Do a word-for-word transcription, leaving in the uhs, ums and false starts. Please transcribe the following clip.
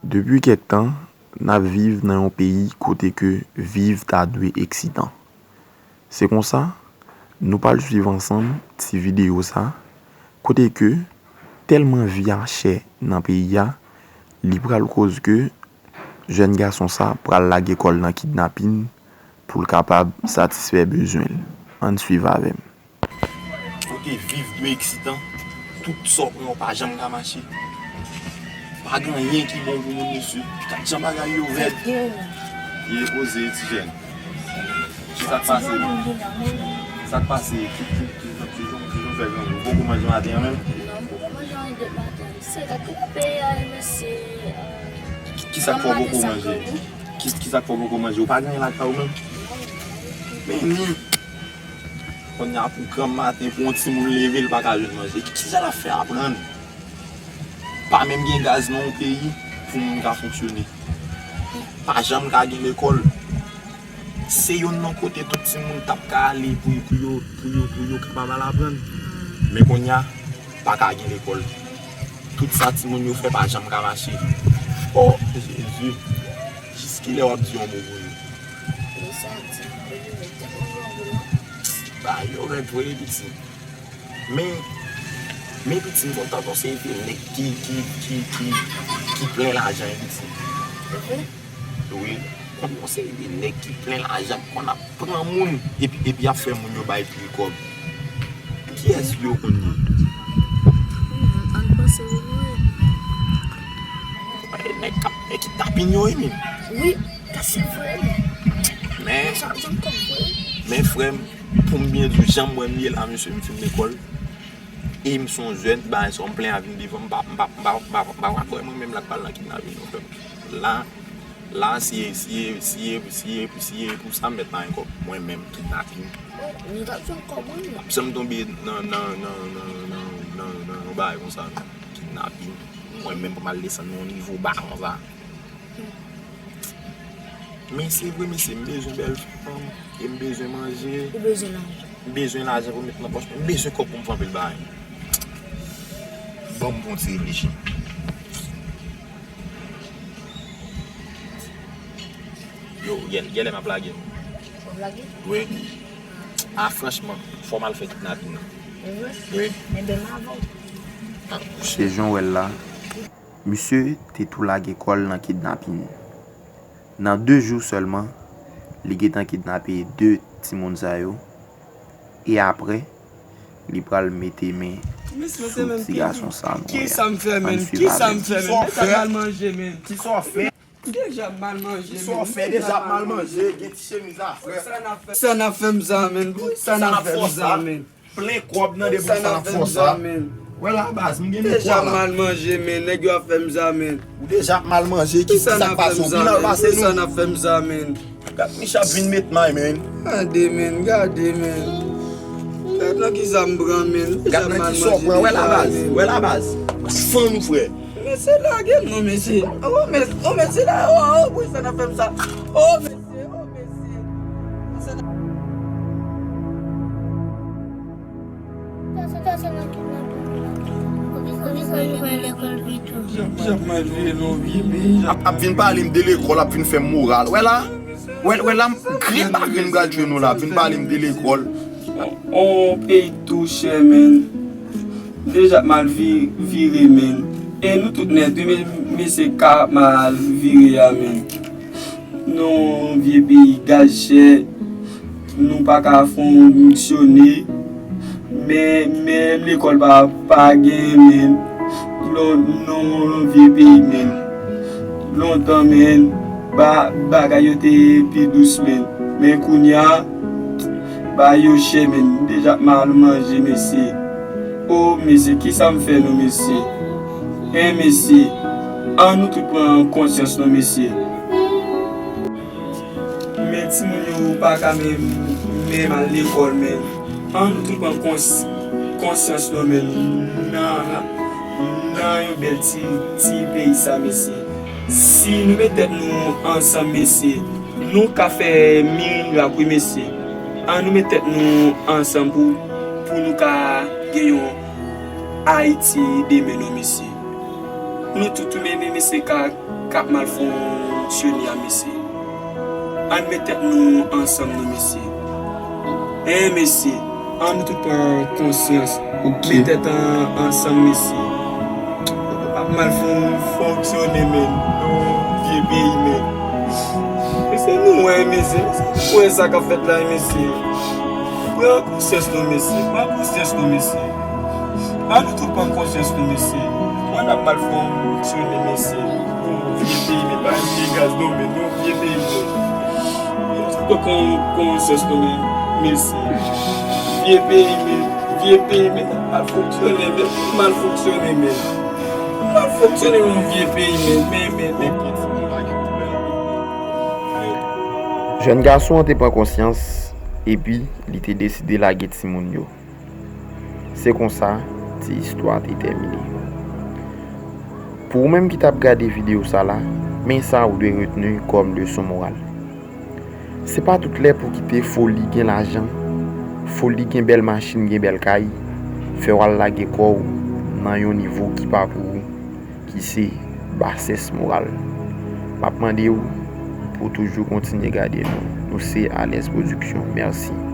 Depi kèk tan, n ap viv nan yon peyi kote ke viv ta dwe eksitan. Se konsa, nou pral swiv ansanm ti videyo sa, kote ke tèlman vi a chè nan peyi a, li pral koz ke jèn gason sa pral lage kò l nan kidnapin pou l kapab satisfè bezwen l. Ann swiv avè m. Kote viv dwe eksitan, tout sa w pran yo pa janm ka mache. Pa gen anyen ki bon pou moun, mesye. Gad jan bagay yo rèd. Ye poze, ti jèn. Kisa k pase menm? Kisa k pase? Ki, ki, ki, ki jan, ki jan w fè grangou? Ou poko manje maten an menm? Non, m poko manje anyen depi maten. Se gad ki peyi a ye, mesye. Ki, kisa k fè w poko manje? Ki, kisa k fè w poko manje? Ou pa gen anyen lakay ou menm? Men ni. Kounye a pou granm maten, pou yon timoun leve, l pa ka jwenn manje. Ki, ki jan l ap fè aprann? Pa menm gen gaz nan yon peyi pou moun ka fonksyone. Pa janm ka gen lekòl. Se youn nan kote tout timoun t ap ka ale pou, pou yo, pou yo, pou yo kapab al aprann. Men kounye a, pa ka gen lekòl. Tout sa timoun yo fè pa janm ka mache. O Jezi! Jiskilè w ap di yon mo pou yo? Yo sa di, yo met tèt ansanm pou yo. Ba yo rèd vre, piti. Men, men piti, m konn tande yon seri de nèg ki, ki, ki, ki, ki plen lajan, wi, piti. Wi, konn yon seri de nèg ki plen lajan, konn ap pran moun, epi, epi ap fè moun yo bay pil kòb. Kiyès yo konn ye? Ann panse wi nou ye. Nèg k ap, nèg ki tapin yo ye menm. Wi, sa se vre wi. Men, men frè m, pou m byen di w, jan m wè m ye la, mesye, m fin lekòl. E m se yon jèn, bagay sa w m plen a vin devan m, m pa, m pa, m pa, m pa, m pa, m pa kwè mwen menm la k pral nan kidnapin non frè m. La, la, si e, si e, si e, si e, si e pou sa m mèt pa gen kòb. Mwen menm, kidnapin. Ou t ap jwenn kòb wi. M ap janm tonbe nan, nan, nan, nan, nan, nan yon bagay konsa non. Kidnapin. Mwen menm pou m al desann nan yon nivo ba konsa. Men se vre, mesye, m bezwen bèl fanm, e m bezwen manje. Ou bezwen lajan. M bezwen lajan pou m met nan pòch mwen. M bezwen kòb pou m fè anpil bagay. Ban m fè yon ti reflechi. Yo, gèl, gèlè m ap lage m. W ap lage? Wi. A, franchman, fò m al fè kidnapin nan. Wi. Wi. Enben, m avè w. Se jan w wè l la. Misye te tou lage kò l nan kidnapin. Nan de jou sèlman, li gentan kidnape de timoun sa yo. E apre, li pral mete men sou ti gason sa nou wè a. Kisa m fè, menn? Kisa m fè, menn? Deja m al manje, menn. Kisa w fè? Deja m al manje, menn. Kisa w fè? Deja m al manje. Gen ti chemiz a frè. Sa n ap fè, sa n ap fè m sa, menn? Pou sa n ap fè m sa, menn? Plen kòb nan de pou sa n ap fè sa. Wè la baz, m gen mikwo la. Deja m al manje, men nèg yo ap fè m sa, men. Ou deja ap mal manje, ki sa k pase w? Ou pi mal pase nou. Sa n ap fè m sa, men. Gad Micha ap vin met may, men. Gade, men, gade, men. Gad nan ki sa m pran, men. Gad nan ki sa w pran, wè la baz, wè la baz. Fann ou, frè. Mesye, lage m non, mesye. O, mesye, o, mesye, la, o, o, pou sa n ap fè m sa. O, mesye, o, mesye. Pou sa n ap Ap, ap vin pale m de lekòl, ap vin fè m moral. Wè la, wè, wè la, m grenn pa grenn m gradye nou la, ap vin pale m de lekòl. On peyi tou chè, menn. Deja ap mal vi-, vire, menn. E nou tout nèt, wi, men, mesye, ka ap mal vire a, menn. Nou vye peyi gaz chè, nou pa ka fonksyone, men, men lekòl pa, pa gen, men lon-, nou vye peyi, men lontan, men ba-, bagay yo te pi dous, men, men kounye a, bagay yo chè, men deja mal manje, mesye. O, mesye, kisa m fè nou, mesye? Hen, mesye, ann nou tout pran konsyans, non, mesye. Men timoun yo pa ka menm, menm al lekòl, men ann nou tout pran kons-, konsyans nou, men nan, nan yon bèl ti, ti peyi sa, mesye. Si nou met tèt nou ansanm, mesye, nou ka fè mirak, wi, mesye. Ann nou met tèt nou ansanm pou, pou nou ka gen yon Ayiti demen, non, mesye. Nou tout, men, men, mesye, ka, k ap mal fonksyone a, mesye. Ann met tèt nou ansanm non, mesye. En, mesye, ann nou tout pran konsyans. Ok. Met tèt an, ansanm, mesye. Ap mal fon-, fonksyone, men. Nou vye peyi, men. Mesye, nou wè, mesye. Mesye, nou wè sa k ap fèt la, mesye. Pran konsyans nou, mesye. Pran konsyans nou, mesye. Ann nou tout pran konsyans nou, mesye. Mwen ap mal fonksyone, mesye. Nou vye peyi, men pa vye gaz, non, men nou vye peyi, men. Ann nou tout pran kon-, konsyans nou, men, mesye. Vye peyi, men. Vye peyi, men. Mal fonksyone, men. Mal fonksyone, men. Mal fonksyone, yon vye peyi, men. Men, men, men. Jèn gason an te pran konsyans, epi li te deside lage timoun yo. Se konsa, ti istwa te tèmine. Pou ou menm ki t ap gade videyo sa la, men sa ou dwe retni kòm leson moral. Se pa tout lè pou kite foli gen lajan, foli gen bèl machin, gen bèl kay, fè w al lage kò w nan yon nivo ki pa pou ou, ki se basès moral. M ap mande w pou w toujou kontinye gade nou. Nou se Alès Production. Mèsi.